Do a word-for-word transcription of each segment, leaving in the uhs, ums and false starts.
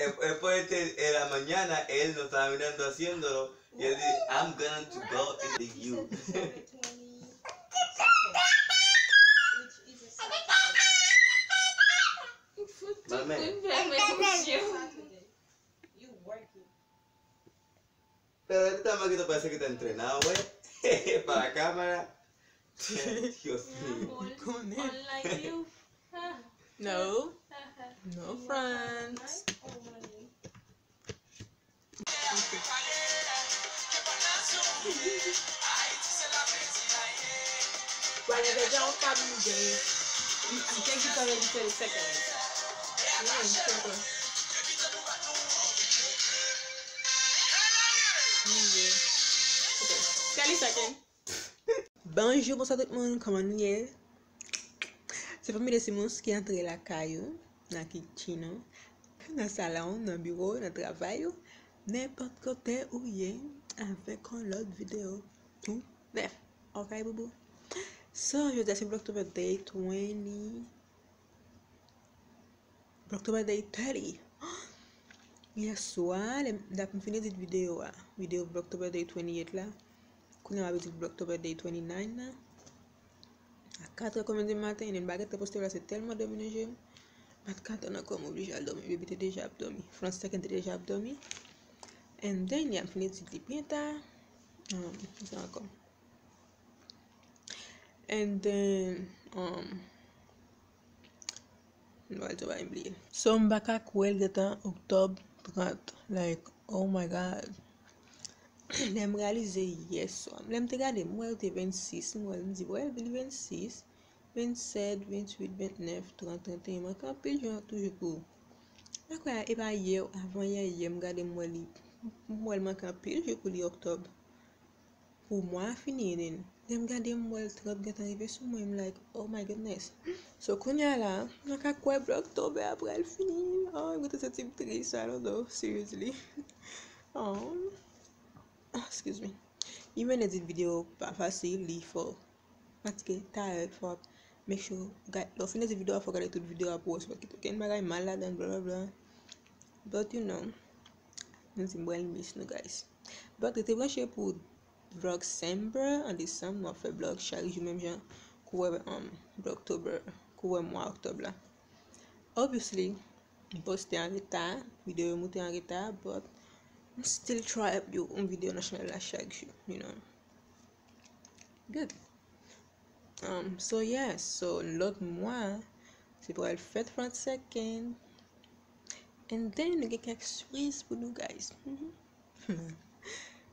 E, e por este, en la mañana, él no estaba mirando haciéndolo. Y él dice, I'm going to go in the you. Mami. Pero él está más que todo parece que está entrenado, güey. Para la cámara. Dios mío. No. No front. Whatever your family day. I think it's already thirty seconds. Yeah, it's simple. Thirty seconds. Bonjou, bonswa tout moun, kòman nou ye? Se fanmi de Simons ki antre lakay ou, nan kichen ou, nan salon, nan biwo, nan travay ou, nenpòt kote ou ye, avèk yon lòt videyo tou nèf. Ok, boubou? So, jodi a se Vlogtober Day twenty. Vlogtober Day thirty. Yè swa, lè m, dap m fin edit videyo a, videyo Vlogtober Day twenty-eight la. Kounye a m ap edit Vlogtober Day twenty-nine la. A kat è konbyen di maten, epi m pa gentan poste la, se tèlman dòmi nan je m. M pa t ka tann ankò, m oblije al dòmi. Baby te deja ap dòmi. Franz Second te deja ap dòmi. And then, yeah, m fin edit li byen ta. Um, sa ankò. And then, um, m pral di w bagay m bliye. So, m pa ka kwè l gentan Oktòb trant. Like, oh my God. Lè m reyalize yè swa. Lè m te gade, m wè l te vennsis, m wè l, m di, wè, li vennsis, vennsèt, venntuit, vennèf, trant, trannteyen, manke anpil jan toujou pou. M pa kwè, e pa yè, avan yè, yè, m gade, m wè li, m wè l manke anpil jou pou li Oktòb. Pou mwa a fini, and then, lè m gade, m wè l trant gentan rive sou mwen, m like, oh my goodness. So, kounye a la, m pa ka kwè Vlogtober a pral fini. Oh, m gentan santi m tris, I don't know, seriously. Oh, excuse me. Even edit videyo pa fasil, li fò fatige, tayè, fò make sure, lè w fin edit videyo a, fò w gade tout videyo a pou w wè si w pa t kite okenn bagay mal ladan, blablabla. But you know, nou di m pral miss nou, guys. But rete branche pou Vlogcember, an desanm, nou ap fè vlog chak jou, menm jan kou wè, um, Vlogtober, kou wè mwa Oktòb la. Obviously, m poste an reta, videyo yo moute an reta, but m still try ap yon videyo nan chanèl la chak jou, you know. Good. Um, so yeah, so lòt mwa, se pral fèt Franz Second. And then, nou gen kèk sipriz pou nou, guys.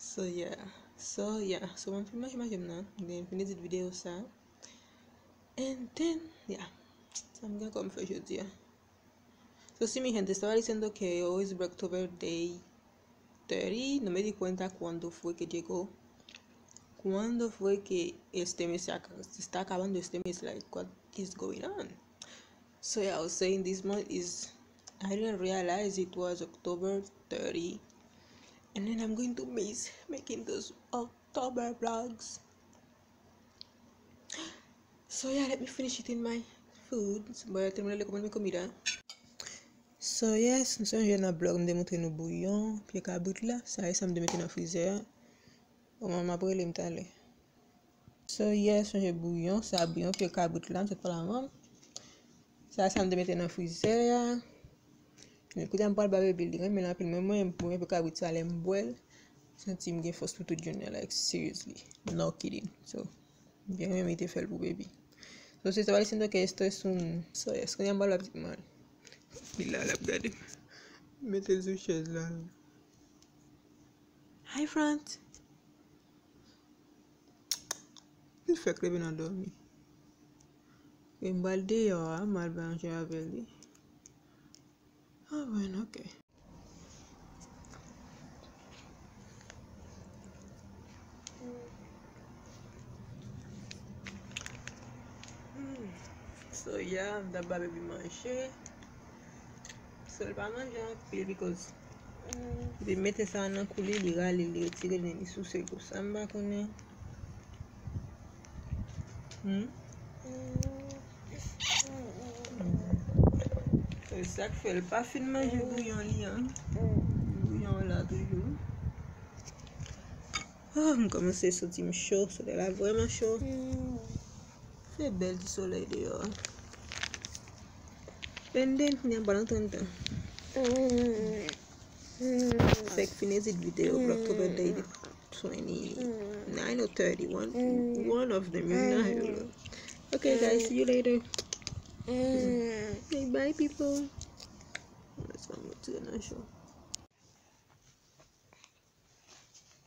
So yeah, so yeah, so m ap fin manje manje m nan, then m fin edit videyo sa. And then, yeah, sa m gen ankò m fè jodi a. So, si mi gente estaba diciendo que hoy es Vlogtober Day thirty, no me di cuenta cuándo fue que llegó, cuándo fue que este mes se aca-, se está acabando este mes, like, what is going on? So, yeah, I was saying this month is, I didn't realize it was October thirty, and then I'm going to miss making those October vlogs. So yeah, let me finish eating my food. Voy a terminar de comer mi comida. So yes, nou sonje nan vlog m te montre nou bouyon pye kabrit la. Sa e sa m te mete nan frizè a. Manman m ap rele m talè. So yes, sonje bouyon, sa bouyon pye kabrit la, m sot pale a manman m. Sa e sa m te mete nan frizè a. Men kounye a m pral ba baby l, li renmen l anpil. Mwen, mwen, bouyon pye kabrit sa, lè m bwè l, santi m gen fòs pou tout jounen, like, seriously. No kidding. So, m byen renmen te fè l pou baby. So, se estaba diciendo que esto es un, so, yes, kounye a m pral ba pitit mwen. Li la, l ap gade m. Mete l sou chèz la. Hi, Frantz. Li fèk leve nan dòmi. E m pral deyò a, m al manje avè li. Ah, bon, ok. Hmm. So, yeah, m t ap ba baby manje. So, l pa manje anpil because li mete sa nan kou li, li rale, li retire, li souse l konsa, m pa konnen. Hmm? So, Sa k fè l pa fin manje bouyon li an. Bouyon an la toujou. Oh, m kòmanse santi m cho. Solèy la vrèman cho. Se bèl ti solèy deyò a. Penden, kounye a m pral antre anndan. Fèk fini edit videyo vlog tou pèdè. Twenty-nine or thirty. One, one of them. You know. Okay, guys, see you later. Say bye, people. Let's go to the show.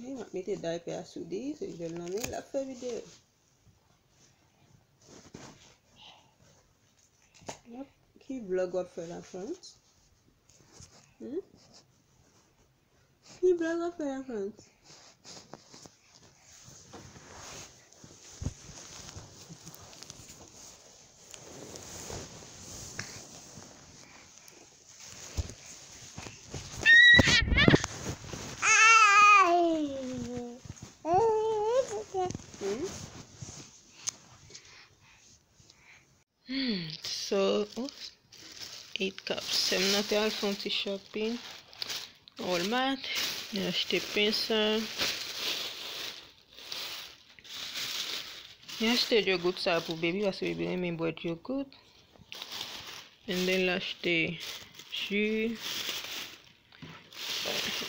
Li m ap mete daypè a sou li, se jèl nan men l ap fè videyo. Ki vlog w ap fè la, Frantz? Hmm? Ki vlog w ap fè la, Frantz? Hmm? Hmm, so, oh, eight cups. Sè m nan te al fè yon ti shopping nan Walmart. Li achte pen sa. Li achte yogourt sa pou baby, paske baby renmen bwè yogourt. And then li achte ji.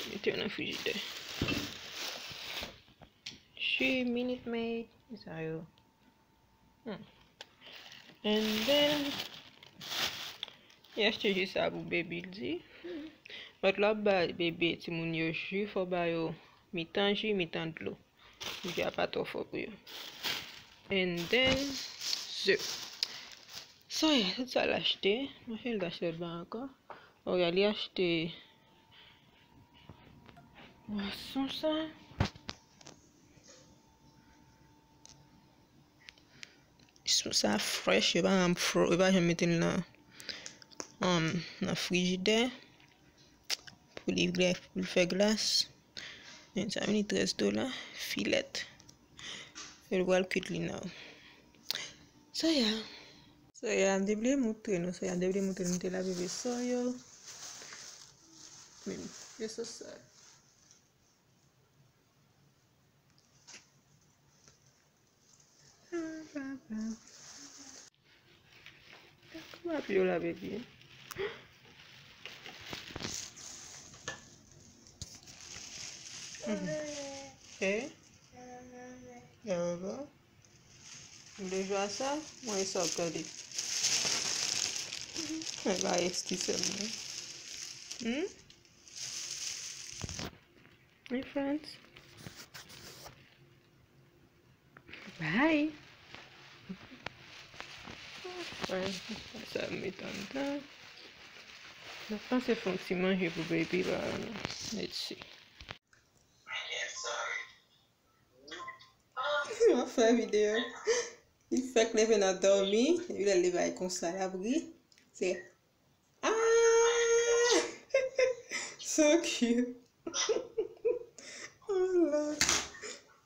Mete yo nan frijidè. Ji, Minute Maid, sa yo. Hmm. And then, li achte ji sa pou baby, l di. But lè w ap ba bebe, timoun yo ji, fò w ba yo mitan ji, mitan dlo. Ji a pa twò fò pou yo. And then, ze. So, yeah, tout sa l achte. Mwen fè l achte lòt bagay ankò. Oh, yeah, li achte bwason sa. Sou sa fresh, yo pa janm fro-, yo pa janm mete l nan, um, nan frijidè pou li glè-, pou l fè glas. Men sa vini trèz dola, filèt. Yo pral kwit li now. So, yeah. So, yeah, m te vle moutre nou, so, yeah, m te vle moutre nou, m te lave veso yo. Men, veso sa. Kòman pye w la, baby? Mhm. Hey. There we go. Ou vle jwe a sa? Mwen e sa w ap gade. Mwen pa eskize m non. Hmm? My friends. Bye. Sa m met anndan. M ap pase fè yon ti manje pou baby la. Let's see. M ap fè videyo. Li fèk leve nan dòmi, epi lè l leve a konsa l ap ri. Se Ah! So cute. Oh Lord.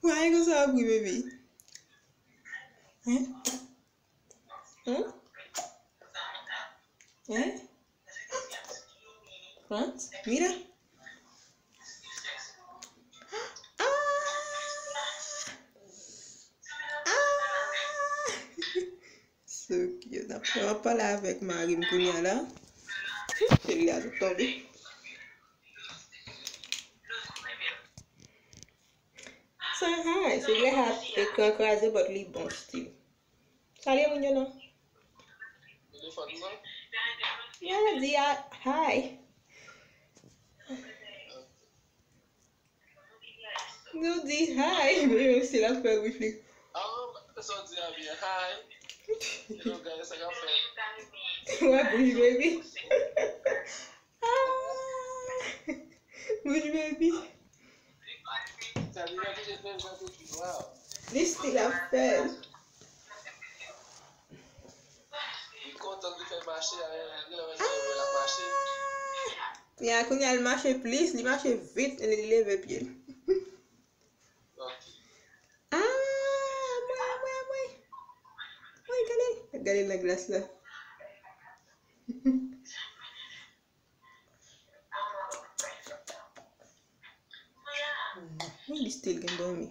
Why you so ugly, baby? Hein? Hmm? Hein? Frantz? Mira. Ah! Ah! So cute. N ap, n ap pale avèk mari m kounye a la. Cheri a tou tonbe. Say hi. Se vre ha ekran kraze, but li bon still. Salye moun yo non. Yeah, di a hi. Nou di hi, men menm si l ap fè refleks. Ah, sa w di a byen. Hi. Hello, guys, sa k ap fèt? Wè, bouch baby. Ah! Bouch baby. Sa li mèt touche fè l jan tout fi, wow. Li still ap fè l. Li kontan li fè mache a, li lè wè se l ap mache. Ya, kounye a l mache plis, li mache vit, li leve pye l. Ok. Ah, mwen, mwen, mwen. Mwen, gade l. Gade l nan glas la. still gen dòmi.